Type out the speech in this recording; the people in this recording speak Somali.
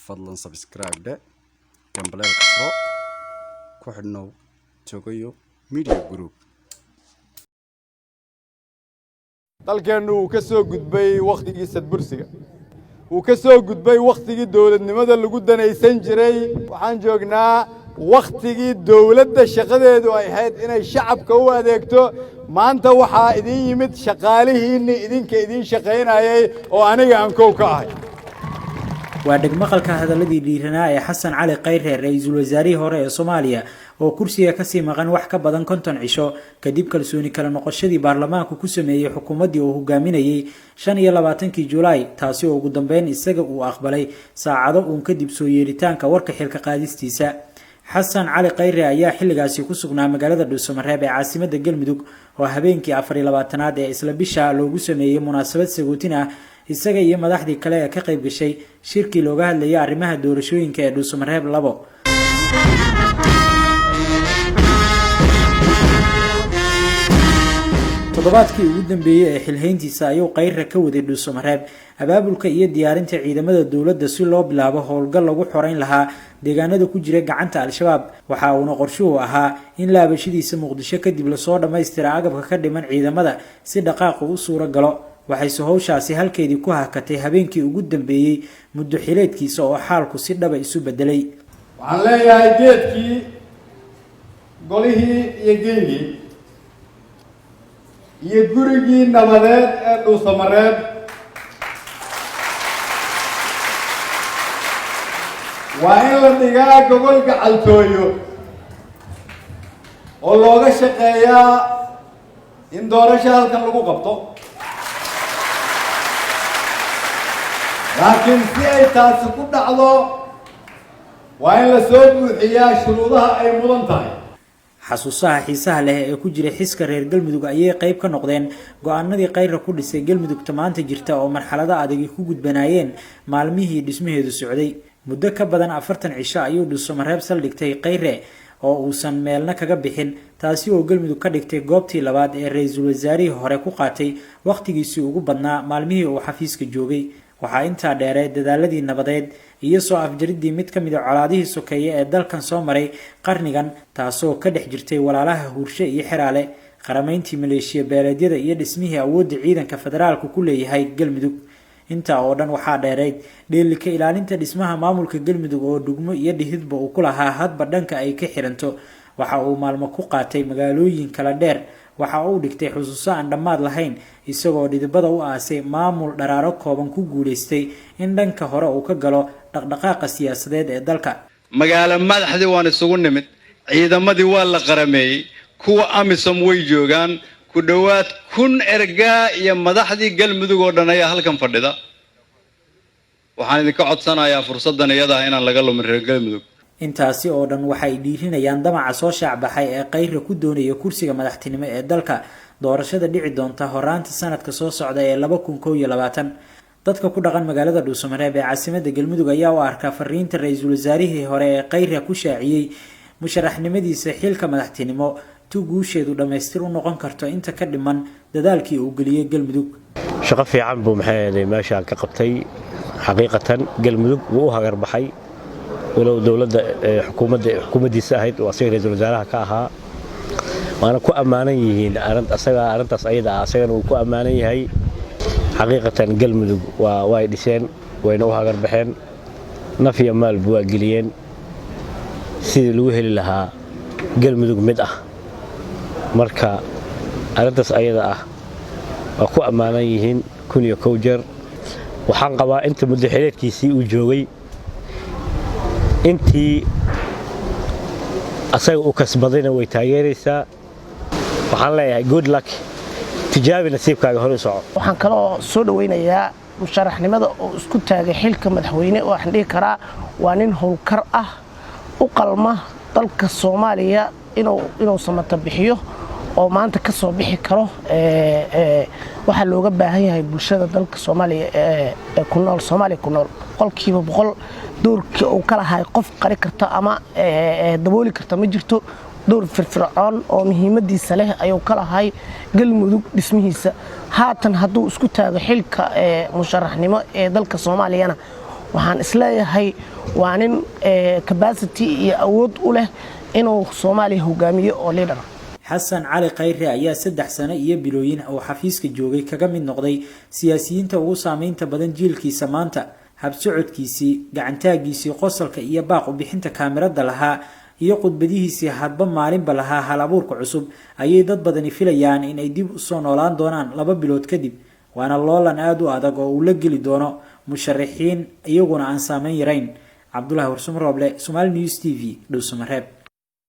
Fadlan subscribe dhe, gambaleelka furo, ku xidhnow Togayo Media Group. Dalkeennu wuu ka soo gudbay wakhtigii sadbursiga, wuu ka soo gudbay wakhtigii dowladnimada lagu danaysan jiray. Waxaan joognaa wakhtigii dowladda shaqadeedu ay ahayd inay shacabka u adeegto. Maanta waxaa idin yimid shaqaalihiinni idinka idiin shaqaynayay oo aniga aan kow ka ahay. Waa dhegmaqalka hadaladii dhiiranaa ee Xasan Cali Khayre, ra-iisul wasaarihii hore ee Soomaaliya, oo kursiga kasii maqan wax ka badan 50 cisho kadib kalsooni kala noqoshadii baarlamaanku ku sameeyey xukuumaddii uu hogaaminayey 25-kii Julaay, taasi oo ugu dambeyn isaga uu aqbalay saacado uun kadib soo yeeritaanka warka xilka qaadistiisa. Xasan Cali Khayre ayaa xilligaasi ku sugnaa magaalada Dhuusamareeb ee caasimada Galmudug, oo habeenkii 24-aad ee isla bisha loogu sameeyey munaasabad sagootin ah isaga iyo madaxdii kale ee ka qayb gashay shirkii looga hadlayay arrimaha doorashooyinka ee Dhuusamareeb 2. Toddobaadkii ugu dambeeyey ee xilhayntiisa ayuu Khayre ka waday Dhuusamareeb abaabulka iyo diyaarinta ciidamada dowladda si loo bilaabo howlgal lagu xoreyn lahaa deegaanada ku jira gacanta Al-Shabaab. Waxa uuna qorshuhu ahaa in laabashadiisa Muqdisho kadib lasoo dhammaystira agabka ka dhiman ciidamada si dhaqaaqu u suuro galo. Waxayse howshaasi halkeedii ku hakatay habeenkii ugu dambeeyey muddo xileedkiisa oo xaalku si dhaba isu bedelay. Waxaan leeyahay geedkii, golihii iyo gengii iyo gurigii nabadeed ee Dhuusamareeb waa in la dhigaa gogol gacaltooyo oo looga shaqeeyaa in doorasho halkan lagu qabto. Laakiin si ay taasi ku dhacdo waa in la soo buuxiyaa shuruudaha ay mudan tahay. Xasuusaha xiisaha leh ee ku jira xiska reer Galmudug ayay qayb ka noqdeen go-aanadii Khayre ku dhisay Galmudugta maanta jirta, oo marxalado adagi ku gudbanaayeen maalmihii dhismaheedu socday. Muddo ka badan 40 cisho ayuu Dhuusamareeb saldhigtay Khayre oo uusan meelna kaga bixin, taasi oo Galmudug ka dhigtay goobtii labaad ee ra-iisul wasaarihii hore ku qaatay wakhtigiisii ugu badnaa maalmihii uu xafiiska joogay. Waxaa intaa dheeree dadaaladii nabadeed iyo soo afjaridii mid ka mid a colaadihii sokeeye ee dalkan soo maray qarnigan, taasoo ka dhex jirtay walaalaha Huurshe iyo Xeraale, qaramayntii maleeshiya beeleedyada iyo dhismihii awoodda ciidanka federaalku ku leeyahay Galmudug. Intaa oo dhan waxaa dheereyd dheelika ilaalinta dhismaha maamulka Galmudug oo dhugmo iyo dhihidba uu ku lahaa hadba dhanka ay ka xiranto. Waxa uu maalmo ku qaatay magaalooyin kala dheer, waxa uu dhigtay xusuuso aan dhammaad lahayn, isagoo dhidibada u aasay maamul dharaaro kooban ku guulaystay in dhanka hore uu ka galo dhaqdhaqaaqa siyaasadeed ee dalka. Magaalo madaxdii waan isugu nimid, ciidamadii waa la qarameeyey, kuwa AMISOM way joogaan, ku dhowaad 1000 ergaa iyo madaxdii Galmudug oo dhan ayaa halkan fadhida. Waxaan idinka codsanayaa fursaddan iyada ah inaan laga lumin, reer Galmudug. Intaasi oo dhan waxay dhiirinayaan damaca soo shaacbaxay ee Khayre ku doonaya kursiga madaxtinimo ee dalka doorashada dhici doonta horaanta sanadka soo socda ee 2021. Dadka ku dhaqan magaalada Dhuusamareeb ee caasimada Galmudug ayaa u arkaa fariinta ra-iisul wasaarihii hore ee Khayre ku shaaciyey musharaxnimadiisa xilka madaxtinimo tu guusheedu dhammaystir u noqon karto inta ka dhiman dadaalkii uu geliyey Galmudug. Shaqo fiican buu maxay meeshaan ka qabtay. Xaqiiqatan Galmudug wuu u hagarbaxay, walow dowladda xukuumaddiisa ahayd oo asaga ra-iisul wasaaraha ka ahaa, waana ku ammaanan yihiin asaga arrintaas ayada ah, asagana wuu ku ammaanan yahay. Xaqiiqatan Galmudug way dhiseen, wayna u hagarbaxeen, naf iyo maalba waa geliyeen sidii lagu heli lahaa Galmudug mid ah. Marka arrintaas ayada ah waa ku ammaanan yihiin 1001 jeer. Waxaan qabaa inta muddo xileedkiisii uu joogay, intii asaga uu kasbadayna way taageeraysaa. Waxaan leeyahay good luck, tijaabi nasiibkaaga, hore u soco. Waxaan kaloo soo dhaweynayaa musharaxnimada oo isku taagay xilka madaxweyne. Waxaan dhihi karaa waa nin howlkar ah, u qalma dalka Soomaaliya inuu samata bixiyo oo maanta ka soo bixi karo. Waxaa looga baahan yahay bulshada dalka Soomaaliya ee ku nool, Soomaaliya ku nool, 100% doorkii uu ka lahay qof qari karta ama dabooli karta ma jirto. Door firfircoon oo muhiimadiisa leh ayuu ka lahay Galmudug dhismihiisa. Haatan hadduu isku taago xilka musharaxnimo ee dalka Soomaaliyana, Waxaan isleeyahay waa nin capacity iyo awood u leh inuu Soomaaliya hogaamiyo oo leader. Xasan Cali Khayre ayaa 3 sano iyo bilooyin oo xafiiska joogay kaga mid noqday siyaasiyiinta ugu saameynta badan jiilkiisa maanta. Habsocodkiisii, gacantaagiisii, qosolka iyo baaq u bixinta kaamirada lahaa iyo khudbadihiisii hadba maalinba lahaa hal abuurka cusub ayay dad badani filayaan in ay dib usoo noolaan doonaan 2 bilood kadib, waana loolan aada u adag oo uu la geli doono musharaxiin iyaguna aan saameyn yarayn. Cabdulahi Warsamo Rooble, Somaali News TV, Dhuusamareeb.